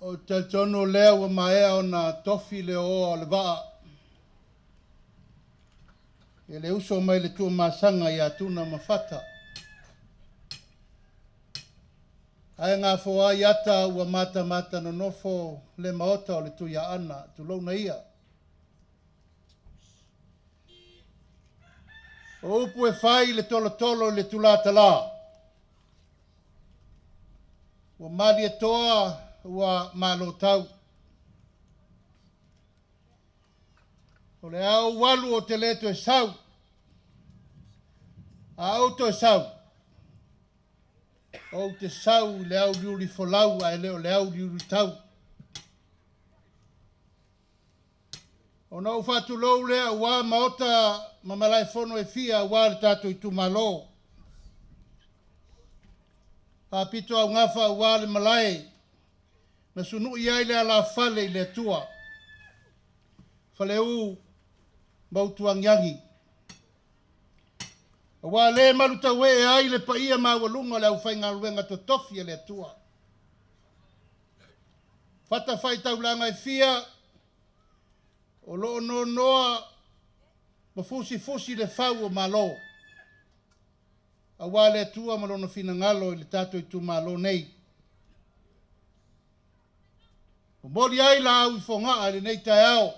Ou te talitonu o lea ua maea ona tofi le oa o le vaa e le uso mai le Tuamasaga ia Tuna ma Fata. Ae gafoa ai ata ua matamata nonofo le maota o le Tuiaana, tulouna ia. O upu e fai i le tolotolo i le tulatala, ua malietoa ua malotau. O le a ou alu ou te le toe sau, a ou toe sau, ou te sau i le auliuli folau ae le o le auliuli tau. Ona ou faatulou lea aua maota ma malaefono e fia aua le tatou itumalo. Faapito augafa aua le malae na sunui ai le alafale i le Atua, Faleu ma Utuagiagi. Aua le malutauee ai le paia maualuga o le aufaigaluega totofi a le Atua. Fatafaitaulaga e fia o lo o nonoa ma fusifusi le fau o Malo, aua le Atua ma Lona finagalo i le tatou itumalo nei. Momoli ai laau i Fogaa i lenei taeao,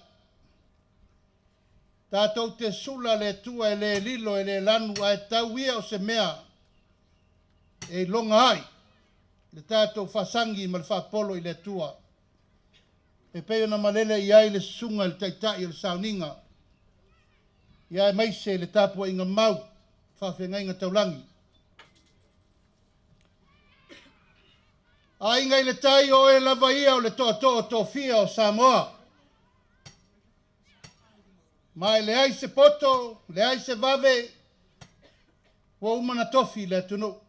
tatou te sula le Atua e le lilo e le lanu ae tau ia o se mea e iloga ai le tatou faasagi ma le faapolo i le Atua e pei ona malele i ai le susuga i le Taitai o le Sauniga, ia aemaise le tapuaiga mau faafeagaiga taulagi. Aiga i le tai, o oe lava ia o le tootoo tofia o Samoa. Ma e leai se poto, leai se vave, ua uma ona tofi le atunuu.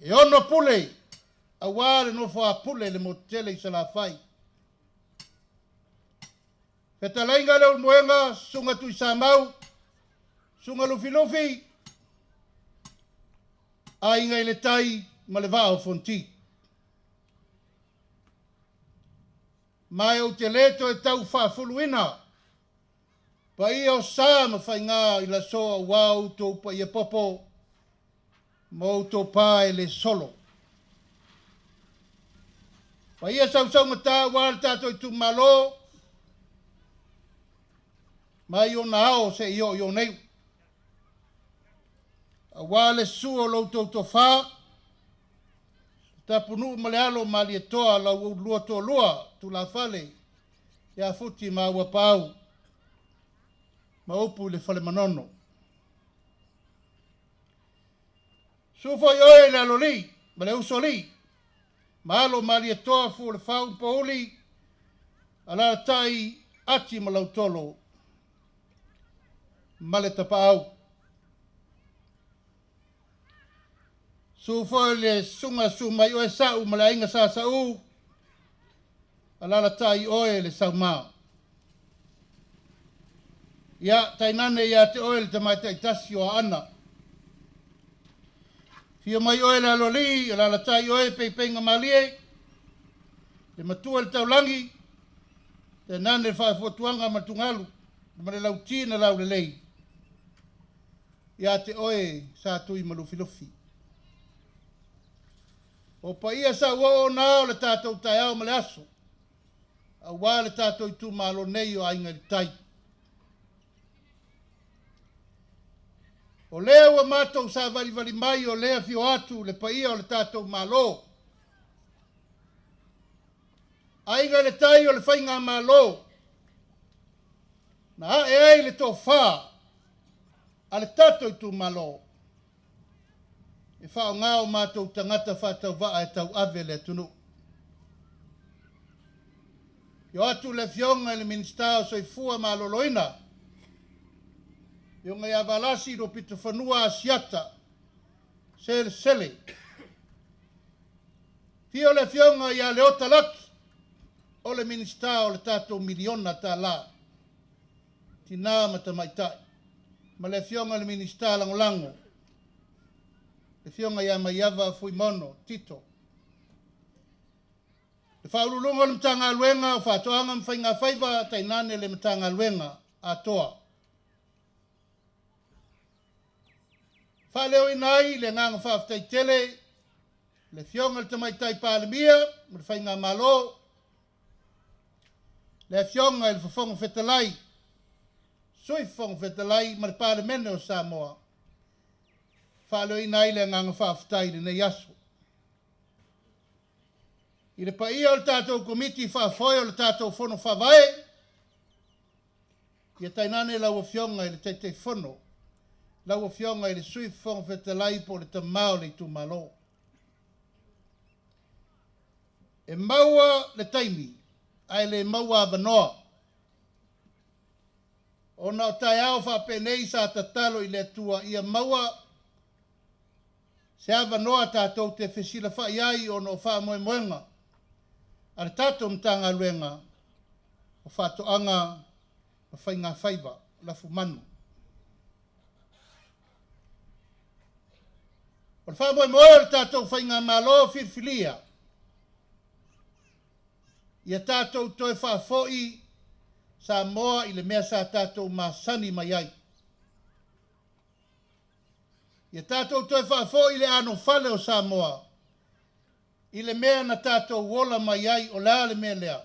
E ono pule aua le nofo a pule i le motu tele i Salafai. Fetalaiga Leulumoega, Susuga Tuisamau, Susuga Lufilufi, Aiga i le Tai ma le Vaa o Fonoti. Ma e ou te le toe tau faafuluina paia o sa ma faiga i le aso aua outou paia popo ma outou pa e le solo. Paia sausaugata aua le tatou itumalo mai ona ao seia oo i ona iu. Aua le susu o lo outou tofa, Tapunuu ma le alo o Malietoa la oulua toalua tulafale ia Futi ma Auapaau ma upu i le fale Manono. Susu foi oe i le Aloalii ma le Usoalii ma alo o Malietoa Fuolefau ma Pouli, alaalatai Ati ma Lautolo ma le Tapaau. Susu foi le susuga susu mai oe Sa'u ma le aiga Sa Sa'u, alaalatai oe le Sauma. Ia, tainane ia te oe le tamaitai tasi o Aana. Afio mai oe le Aloalii, alaalatai oe Peipeiga Malie, le matua i le taulagi, tainane le faatuatuaga ma le tugalu ma le lauti na laulelei ia te oe Sa Tui ma Lufilufi. O paia sauoo na o le tatou taeao ma le aso, aua le tatou itumalo nei o Aiga i le Tai. O lea ua matou savalivali mai o lea afio atu le paia o le tatou Malo. Aiga i le Tai o le Faigamalo na ae ai le tofa a le tatou itumalo e faaaoga o matou tagata faatauvaa e tauave le atunuu. Afio atu le Afioga i le Minisita o Soifua Maloloina, Afioga ia Valasi Luapitofanua Asiata Selesele. Afio le Afioga ia Leota Laki, o le Minisita o le tatou miliona tala, Tina ma Tamaitai, ma le Afioga i le Minisita Lagolago, le Afioga ia Maiava Fuimaono Tito. Le Faauluuluga o le Matagaluega o Faatoaga ma Faigafaiva tainane le Matagaluega atoa. Faaleoina ai le agaga faafetai tele i le Afioga i le Tamaitai Palemia ma le Faigamalo, le Afioga i le Fofoga Fetalai, Sui Fofoga Fetalai ma le Palemene o Samoa, faaleoina ai le agaga faafetai i lenei aso. I le paia o le tatou Komiti Faafoe o le tatou Fono Faavae, ia tainane lau Afioga i le Taitaifono, lau Afioga i le Sui Fofoga Fetalai po o le Tama o le itumalo. E maua le taimi ae le maua avanoa. Ona o taeao faapenei sa tatalo i le Atua ia maua se avanoa tatou te fesilafai ai ona o faamoemoega a le tatou Matagaluega o Faatoaga ma Faigafaiva, Lafumanu. O le faamoemoe o le tatou Faigamalo filifilia, ia tatou toe faafoi Samoa i le mea sa tatou masani mai ai. Ia tatou toe faafoi le anofale o Samoa i le mea na tatou ola mai ai, o le a le mea lea?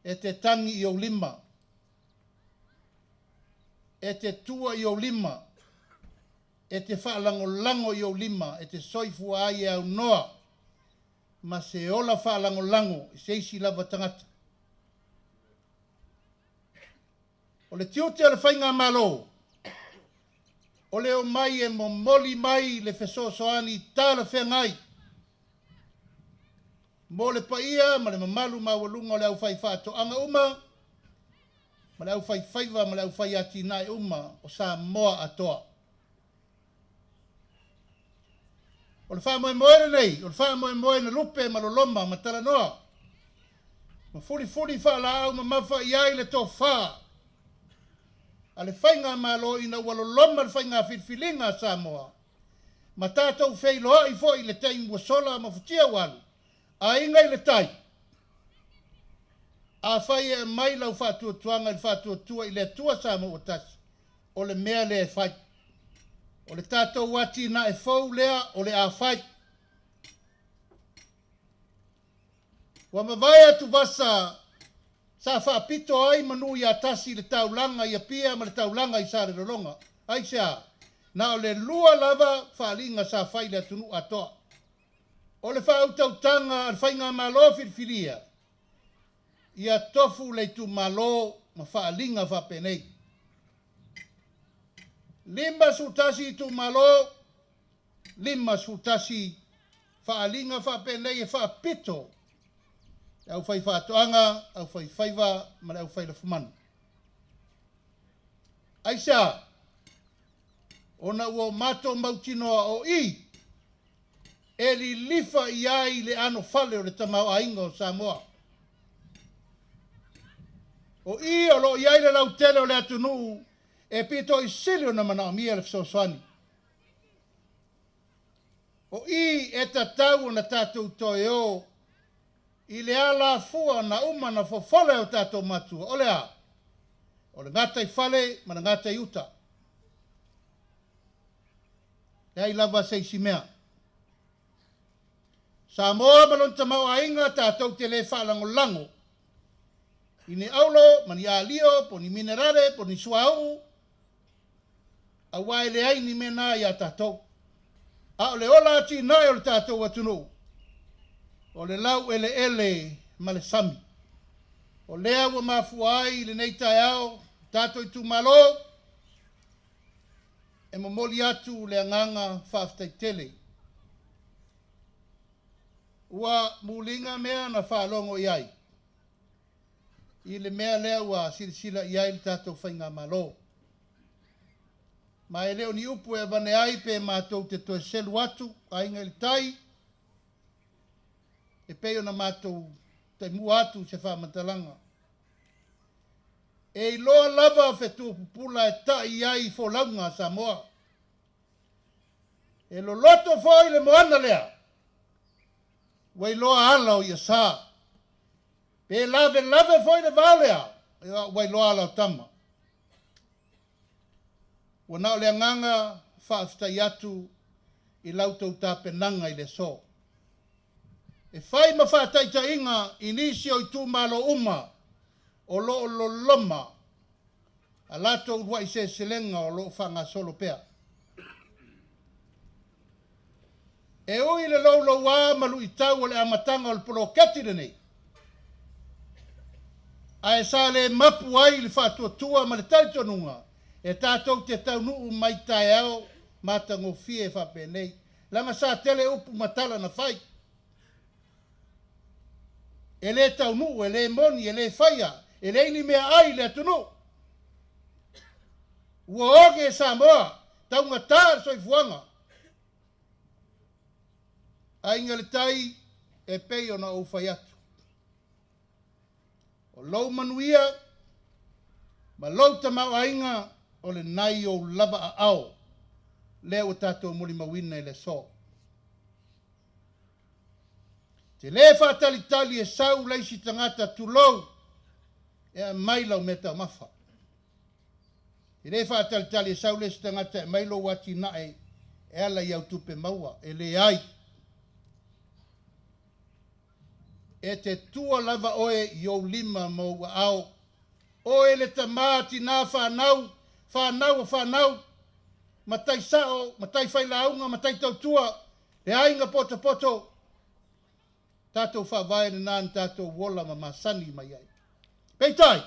E te tagi i ou lima, e te tua i ou lima, e te faalagolago i ou lima, e te soifua ai e aunoa ma se ola faalagolago i se isi lava tagata. O le tiute o le Faigamalo, o le omai e momoli mai le fesoasoani talafeagai mo le paia ma le mamalu maualuga o le aufaifaatoaga uma ma le aufaifaiva ma le aufaiatinae uma o Samoa atoa. O le faamoemoe lenei, o le faamoemoe na lupe ma loloma ma talanoa ma fulifuli faalaau mamafa i ai le tofa a le Faigamalo ina ua loloma le faiga filifiliga a Samoa ma tatou feiloai foi i le taimi ua sola ma futia ua alu, Aiga i le Tai. Afai e aumai lau faatuatuaga i le faatuatua i le Atua Samoa ua Tasi, o le mea lea e fai. O le tatou atinae fou lea o le a fai. Ua mavae atuvasa sa faapito ai manu ia tasi i le taulaga i Apia ma le taulaga i Salelologa. Aisea? Na o le lua lava faaaliga sa fai i le atunuu atoa. O le faautautaga a le Faigamalo filifilia, ia tofu le itumalo ma faaaliga faapenei. 51 itumalo, 51 faaaliga faapenei e faapito le aufaifaatoaga, aufaifaiva ma le aufailafumanu. Aisea? Ona ua matou mautinoa o i e lilifa i ai le anofale o le tamaoaiga o Samoa. O i o lo o i ai le lautele o le atunuu e pito i sili ona manaomia le fesoasoani. O i e tatau ona tatou toe o i le alafua na uma na fofola e o tatou matua, o le a? O le gataifale ma le gataiuta. Leai lava se isi mea. Samoa ma lona tamaoaiga tatou te le faalagolago i ni auro ma ni alio po o ni minerale po o ni suauu aua e leai ni mea na iā tatou. A o le ola atinae o le tatou atunuu, o le laueleele ma le sami. O lea ua mafua ai lenei taeao tatou itumalo, E momoli atu le agaga faafetai tele. Ua muliga mea na faalogo i ai i le mea lea ua silasila i ai le tatou Faigamalo. Ma e le o ni upu e avane ai pe matou te toe selu atu Aiga i le Tai e pei ona matou taimua atu se faamatalaga. E iloa lava fetu pupula e ta'i ai folauga a Samoa. E loloto foi le moana lea, ua iloa ala o i'a sa. Pe lavelave foi le vao lea, ua iloa ala o tama. Ua na o le agaga faafetai atu i la outou tapenaga i le aso. E fai ma faataitaiga i nisi o itumalo uma o lo o loloma a latou uluai seleselega o lo o faagasolo pea. E ui i le louloua ma luitau o le amataga o le poloketi lenei, ae sa le mapu ai le faatuatua ma le talitonuga e tatou te taunuu mai taeao matagofie faapenei, leaga sa tele upu ma tala na fai. E le taunuu, e le moni, e le faia, e leai ni meaai i le atunuu. Ua oge Samoa, taugata le soifuaga. Aiga i le Tai, e pei ona ou fai atu, o lou manuia ma lou tamaoaiga o lena i ou lava aao lea ua tatou molimauina i le aso. Te le faatalitali e sau le isi tagata tulou e aumai lau meataumafa. E le faatalitali e sau le isi tagata e aumai lou atinae e ala i au tupe maua. E leai. E te tua lava oe i ou lima ma ou aao. Oe le tama, tinā, fanau, fanau o fanau, matai sao, matai failauga, matai tautua, le aiga potopoto, tatou faavae lena na tatou ola ma masani mai ai. Peitai,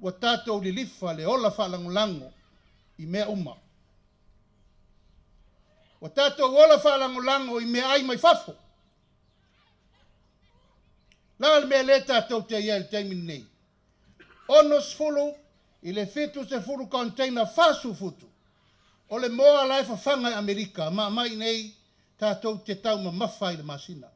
ua tatou lilifa le ola faalagolago i mea uma. Ua tatou ola faalagolago i meaai mai fafo. La le mea lea tatou te i ai i le taimi lenei? 60 i le 70 container 40 futu o le moa la e fafaga i Amerika ma aumai nei tatou te taumamafa i le masina.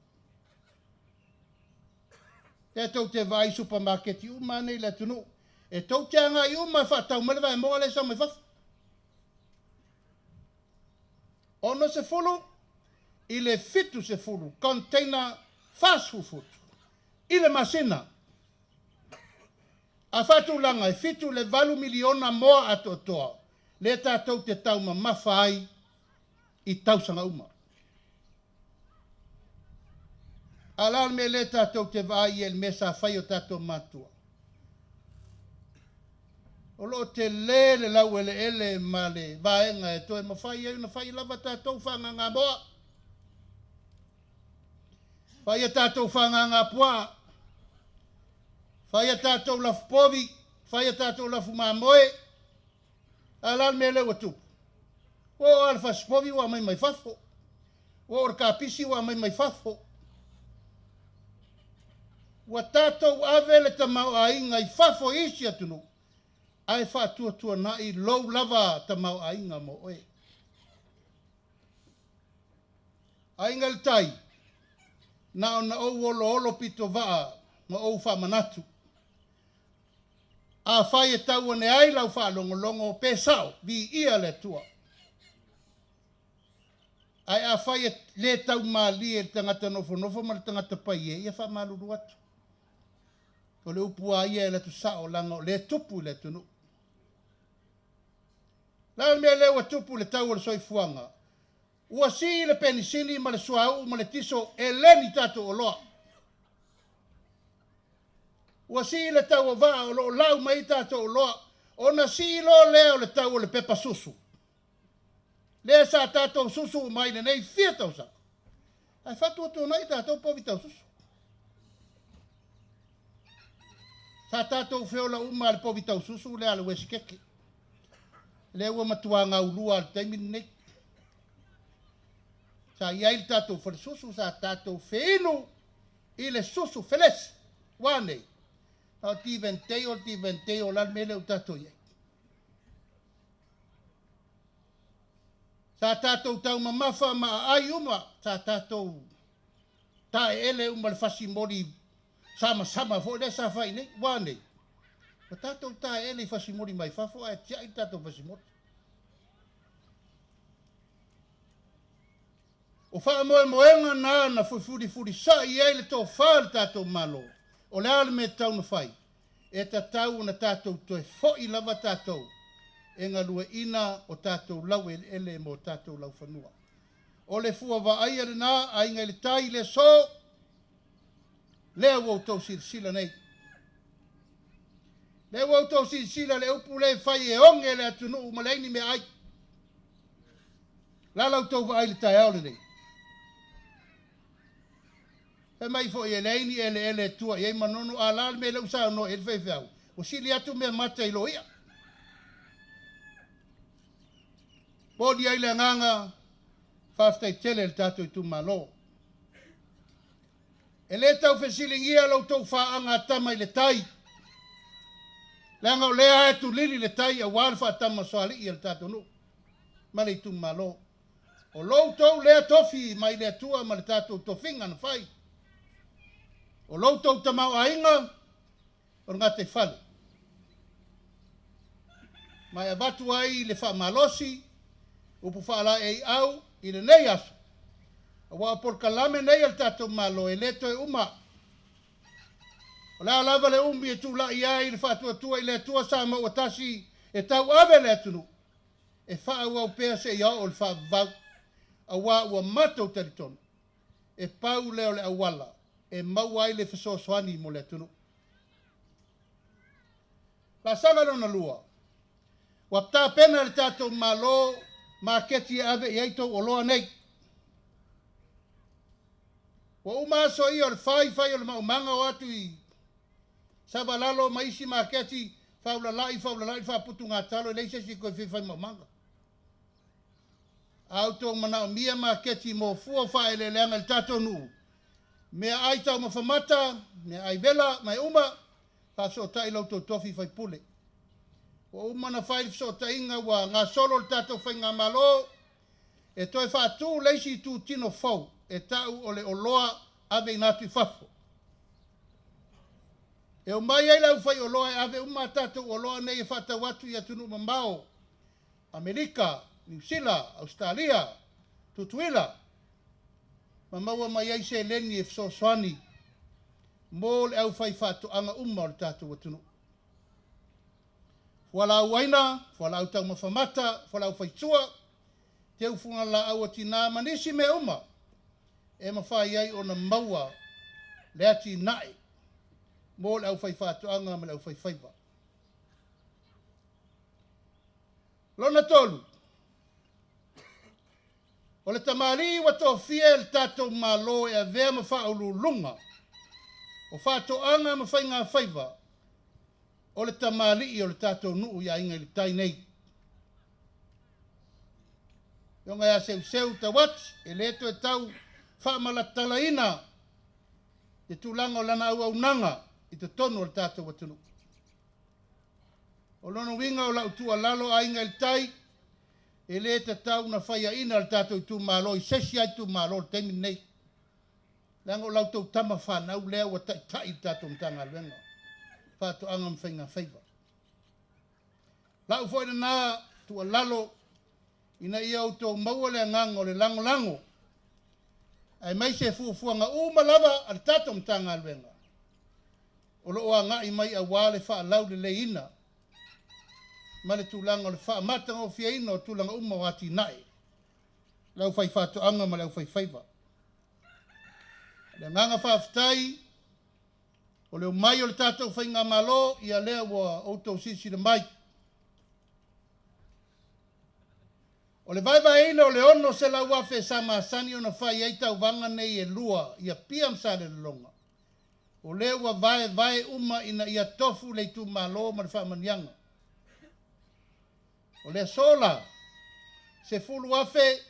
Lea tou te vaai i supamaketi uma nei i le atunuu, e tou te agai uma e faatau mai le vaemoa lea e sau mai fafo. 60 i le 70 container 40 futu i le masina. A faatulaga e 7 i le 8 miliona moa atoatoa lea tatou te taumamafa ai i tausaga uma. A o le a le mea lea tatou te vaai i ai i le mea sa fai e o tatou matua? O lo o tele le laueleele ma le vaega e toe mafai ai ona fai lava tatou fagagamoa. Fai a tatou fagagapuaa, fai a tatou lafupovi, fai a tatou lafumamoe. A o le a le mea lea ua tupu? Ua oo lava i le fasipovi ua aumai mai fafo. Ua oo i le kapisi ua aumai mai fafo. Ua tatou ave le tamaoaiga i fafo i isi atunuu, ae faatuatuanai lou lava tamaoaiga mo oe. Aiga i le Tai, na ona ou oloolo pitovaa ma ou faamanatu. Afai e tau ane ai lau faalogologo, pe sao, viia le Atua. Ae afai e le taumalie i le tagata nofonofo ma le tagata paie, ia faamalulu atu. O le upu lava ia e alu atu sao, leaga o lea e tupu i le atunuu. O le a le mea lea ua tupu i le tau o le soifuaga? Ua sii le penisini ma le suauu ma le tiso e le ni tatou oloa. Ua sii le tau o vaa o lo o lau mai ai tatou oloa, ona sii loa lea o le tau o le pepa susu. Lea sa tatou susu uma ai i lenei fia tausaga, ae faatuatuanai tatou povi taususu. Sa tatou feola uma i le povi taususu lea a le Uesetete. Lea ua matua gaulua i le taimi lenei. Sa i ai le tatou falesusu, sa tatou feinu i le susu felesi. Ua a nei? Na o le tiventeio, o le a le mea lea ua tatou i ai? Sa tatou taumamafa ma aai uma, sa tatou taeele uma i le fasimoli samasama foi lea sa fai nei. Ua a nei? Ua tatou taeele i fasimoli mai fafo ae tiai le tatou fasimoli. O faamoemoega na na fefulifulisa'i ai le tofa a le tatou Malo, o le a le mea e tatau ona fai? E tatau ona tatou toe fo'i lava tatou e galue'ina o tatou laueleele ma o tatou laufanua. O le fua vaaia lena, Aiga i le Tai i le aso lea ua outou silasila nei. Lea ua outou silasila le upu lea e fai e oge le atunuu ma leai ni meaai. O le a la outou vaai i le taeao lenei? Fai mai foi e leai ni eleele e tua i ai Manono, a la le mea lea ua saunoa i ai le faifeau, ua sili atu meamata i lo i'a. Momoli ai le agaga faafetai tele i le tatou itumalo. E le tau fesiligia lo outou faagatama i le tai, leaga o lea lava e tulili le tai aua le faatamasoalii a le tatou nuu ma le itumalo. O lo outou lea tofi mai le Atua ma le tatou tofiga na fai. O lo outou tamaoaiga o le gataifale. Ma e avatu ai le faamalosi, upu faalaeiau i lenei aso, aua o polokalame nei a le tatou Malo e le toe uma. O le a lava le umi e tulai ai le faatuatua i le Atua Samoa ua tasi e tauave le atunuu, e faaauau pea seia oo i le faavavau, aua ua matou talitonu, e pau lea o le auala e maua ai le fesoasoani mo le atunuu. Laasaga lona lua, ua tapena e le tatou Malo maketi e ave i ai tou oloa nei. Ua uma aso ia o le fai fai o le maumaga o atu i Savalalo ma isi maketi faulalai faulalai le faaputugatalo e leai se isi e toe fia fai maumaga. A outou manaomia maketi mo fua faaeleeleaga i le tatou nuu, meaai taumafa mata, meaai vela ma e uma, faafesootai la outou tofi faipule. Ua uma ona fai le fesootaiga ua gasolo le tatou faigamalo e toe faatu le isi itutino fou e ta'u o le oloa aveina atu i fafo. E omai ai le aufaioloa e ave uma a tatou oloa nei e faatau atu i atunuu mamao, Amerika, Niu Sila, Ausetalia, Tutuila, ma maua mai ai seleni e fesoasoani mo le aufaifaatoaga uma o le tatou atunuu. Fualaau aina, fualaau taumafa mata, fualaau faisua, teufuga laau a tinā ma nisi mea uma e mafai ai ona maua le atinae mo le aufaifaatoaga ma le aufaifaiva. Lona tolu, o le tamalii ua tofia e le tatou Malo e avea ma faauluuluga o faatoaga ma faigafaiva o le tamalii o le tatou nuu i Aiga i le Tai nei. Afioga ia Seuseu Tauati, e le toe tau faamalatalaina le tulaga o lana auaunaga i totonu o le tatou atunuu. O lona uiga o lau tuualalo Aiga i le Tai, e le tatau ona faiaina le tatou itumalo i se isi lava itumalo i le taimi lenei, leaga o la outou tama fanau lea ua taitai le tatou Matagaluega o Faatoaga ma Faigafaiva. Lau foi lena tuualalo ina ia outou maua le agaga o le lagolago, aemaise fuafuaga uma lava a le tatou Matagaluega o lo o agai mai aua le faalauleleiina ma le tulaga o le faamatagofieina o tulaga uma o atinae, le aufaifaatoaga ma le aufaifaiva. O le agaga faafetai o le omai o le tatou faigamalo, ia lea ua outou silasila mai. O le vaevaeina o le 600,000 sa masani ona fai ai tauvaga nei e lua i Apia ma Salelologa, o lea ua vaevae uma ina ia tofu le itumalo ma le faamanuiaga. O le aso la, 10,000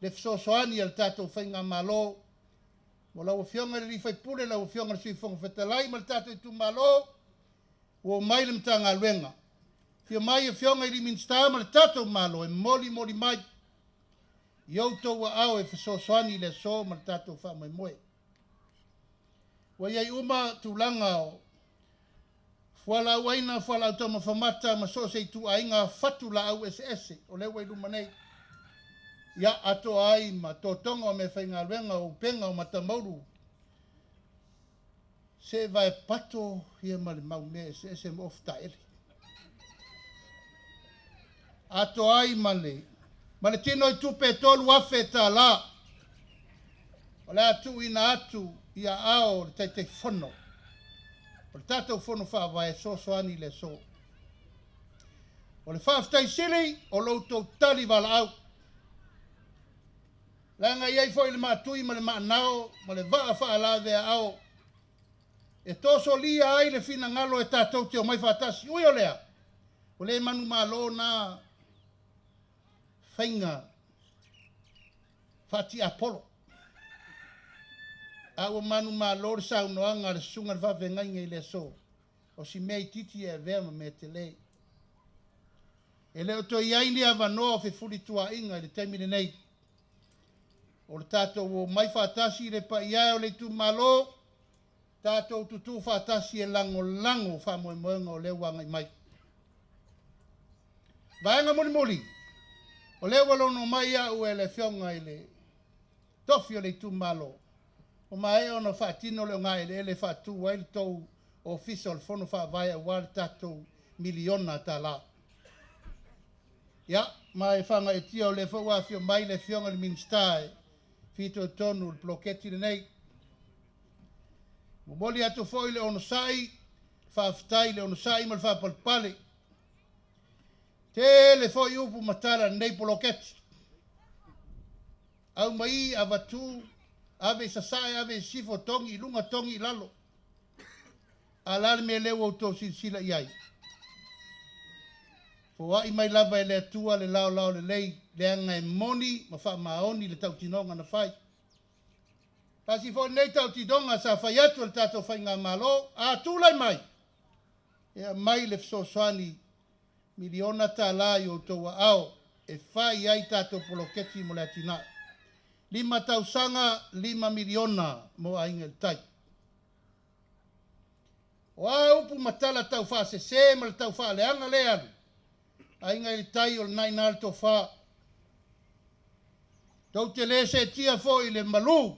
le fesoasoani a le tatou faigamalo mo lau Afioga i le sui usufono, lau Afioga i le Sui Fofoga Fetalai ma le tatou itumalo, ua omai le Matagaluega. Afio mai Afioga i Minisita ma le tatou Malo e molimoli mai i outou aao e fesoasoani i le aso ma le tatou faamoemoe. Ua i ai uma tulaga o fualaau aina, fualaau taumafa mata ma so o se ituaiga fatu laau eseese o lea ua i luma nei. Ia, atoa ai ma totoga o meafaigaluega o upega o matamaulu, se vaepato ia ma le mau mea eseese ma ofu taele. Atoa ai ma le ma le tino i tupe e $3,000 o le a tuuina atu i aao o le Taitaifono o le tatou Fono Faavae e fesoasoani i le aso. O le faafetai sili o lo outou tali valaau, leaga e i ai foi le maatui ma le maanao ma le vaa faalaveaao e tosolia ai le finagalo e tatou te omai faatasi. Ui o lea, ua le manumalo na faiga faatiapolo, a ua manumalo le saunoaga a le susuga i le faafeagaiga i le aso, o si mea itiiti e avea ma mea tele. E le o toe i ai ni avanoa o fefulituaaiga i le taimi lenei. O le tatou omai faatasi i le paia e o le itumalo, tatou tutū faatasi e lagolago faamoemoega o lea ua agai mai. Vaega mulimuli, o lea ua logo mai au e le Afioga i le Tofi o le itumalo, ua maea ona faatino le ogaeleele e faatu ai le tou Ofisa o le Fono Faavae aua le tatou miliona tala. Ia, ma e faagaeetia o lea foi ua afio mai le Afioga i le Minisita e fitoitonu i le poloketi lenei. Momoli atu foi le onosai, faafetai i le onosai ma le faapalepale. Tele foi upu ma tala i lenei poloketi. Aumai, avatu, ave i sasae, ave i sisifo, togi i luga, togi i lalo. A o le a le mea lea ua outou silasila i ai? Foai mai lava e le Atua le laolao lelei, leaga e moni ma faamaoni le tautinoga na fai. Tasi foi lenei tautinoga sa fai atu e le tatou Faigamalo, a tulai mai, e aumai le fesoasoani miliona tala i outou aao e fai ai tatou poloketi mo le atinae. 5 tausaga, 5 miliona mo Aiga i le Tai. O a upu ma tala taufaasese ma le taufaaleaga lea e alu, Aiga i le Tai o lena e i ina le tofa. Tou te le seetia foi i le malu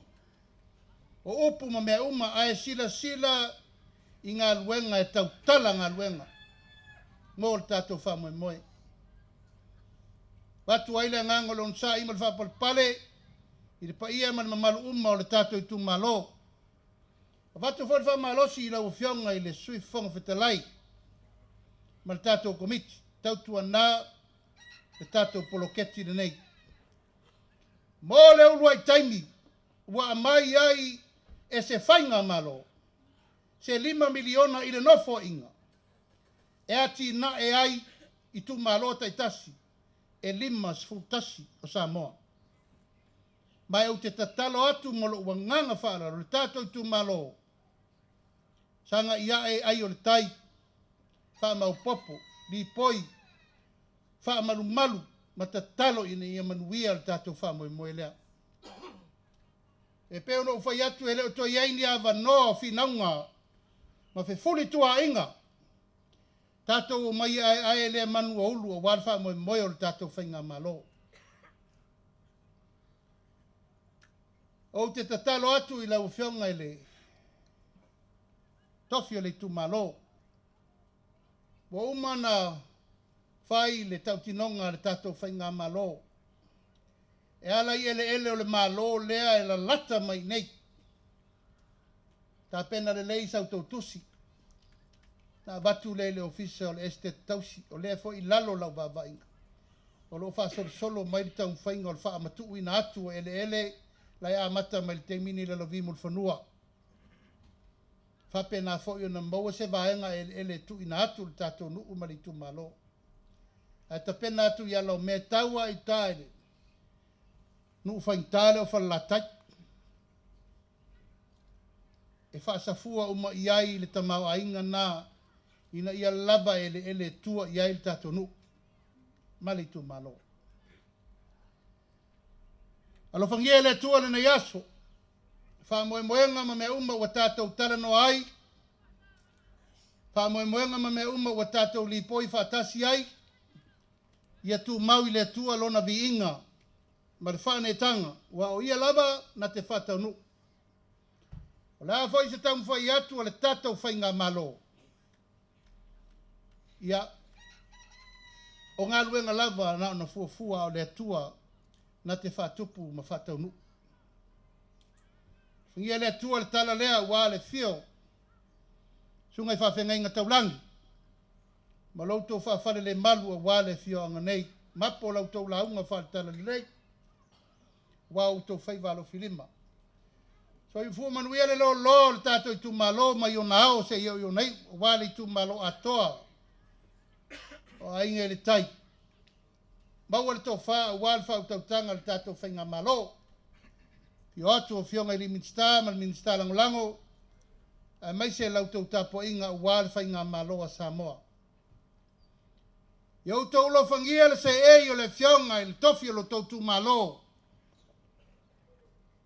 o upu ma mea uma, ae silasila i galuega e tautala galuega mo le tatou faamoemoe. Avatu ai le agaga o le onosai ma le faapalepale i le paia ma le mamalu uma o le tatou itumalo. Avatu foi le faamalosi i lau Afioga i le Sui Fofoga Fetalai ma le tatou Komiti, tautuana le tatou poloketi lenei. Mo le uluai taimi ua aumai ai e se faigamalo se $5 miliona i le nofoaiga e atinae ai itumalo taitasi e 51 o Samoa. Ma ou te tatalo atu ma lou agaga faaaloalo le tatou itumalo, sagai ae ai o le tai, faamaopoopo, lipoi, faamalumalu ma tatalo ina ia manuia le tatou faamoemoe lea. E pei ona ou fai atu, e le o toe i ai ni avanoa o finauga ma fefulituaaiga. Tatou omai e aeae lea manu ua ulu aua le faamoemoe o le tatou faigamalo. Ou te tatalo atu i lau Afioga i le Tofi o le itumalo, ua uma ona fai le tautinoga a le tatou faigamalo e ala i eleele o le Malo lea e lalata mai nei. Tapena lelei sa outou tusi, na avatu lea i le Ofisa o le Esetete Tausi, o lea foi i lalo lau vaavaaiga, o lo o faasolosolo mai le taumafaiga o le faamatuuina atu o eleele la e amata mai le taimi nei i Lalovi Mulifanua. Faapena foi ona maua se vaega eleele e tuuina atu i le tatou nuu ma le itumalo. Ae tapena atu i ala o mea e tau lava i uta i le nuu faigata lea o Falelatai, e faasafua uma i ai le tamaoaiga na ina ia lava eleele e tua i ai le tatou nuu ma le itumalo. Alofagia e le Atua lenei aso, faamoemoega ma mea uma ua tatou talanoa ai, faamoemoega ma mea uma ua tatou lipoi faatasi ai, ia tumau i le Atua lona viiga. ma le faaneetaga, aua o Ia lava na te faataunuu. O le a foi se taumafai atu a le tatou Faigamalo, ia, o galuega lava na ona fuafua a o le Atua na te faatupu ma faataunuu. Alofagia e le Atua le tala lea aua le afio o susuga i faafeagaiga taulagi ma lo outou faafalelemalu aua le afioaga nei. Mapo la outou lauga faale-Talalelei aua outou faiva alofilima. Soifua manuia le loaloa o le tatou itumalo mai ona ao seia oo i ona iu, aua le itumalo atoa o Aiga i le Tai. Maua le tofa aua le faautautaga a le tatou Faigamalo. Afio atu Afioga i alii Minisita ma le Minisita Lagolago, aemaise la outou tapuaiga aua le Faigamalo a Samoa. Ia outou alofagia le seei o le Afioga i le tofi o lo outou itumalo,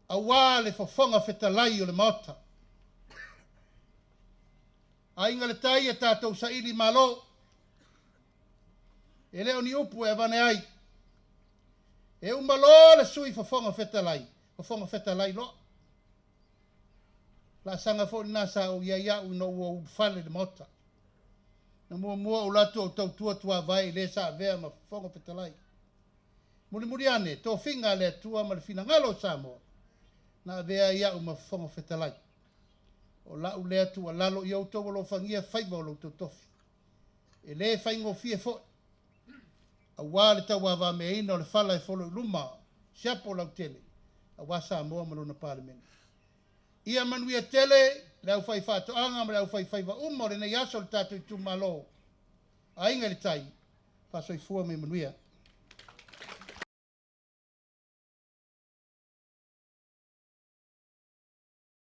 aua le Fofoga Fetalai o le Maota. Aiga i le Tai, ia tatou saili malo. E le o ni upu e avane ai. E uma loa le sui Fofoga Fetalai, Fofoga Fetalai loa. Laasaga foi lena sa ou i ai au ina ua ou ulufale i le Maota. Na muamua ou alu atu ou tautua tuavae i le sa avea ma Fofoga Fetalai. Mulimuli ane, tofiga a le Atua ma le finagalo o Samoa, na avea ai au ma Fofoga Fetalai. O lau lea tuualalo ia outou alofagia faiva o lo outou tofi. E le faigofie foi, aua le tauavameaina o le fala e folo i luma, siapo lautele, aua Samoa ma lona Palemene. Ia manuia tele le aufaifaatoaga ma le aufaifaiva uma o lenei aso o le tatou itumalo. Aiga i le Tai, faasoifua ma ia manuia.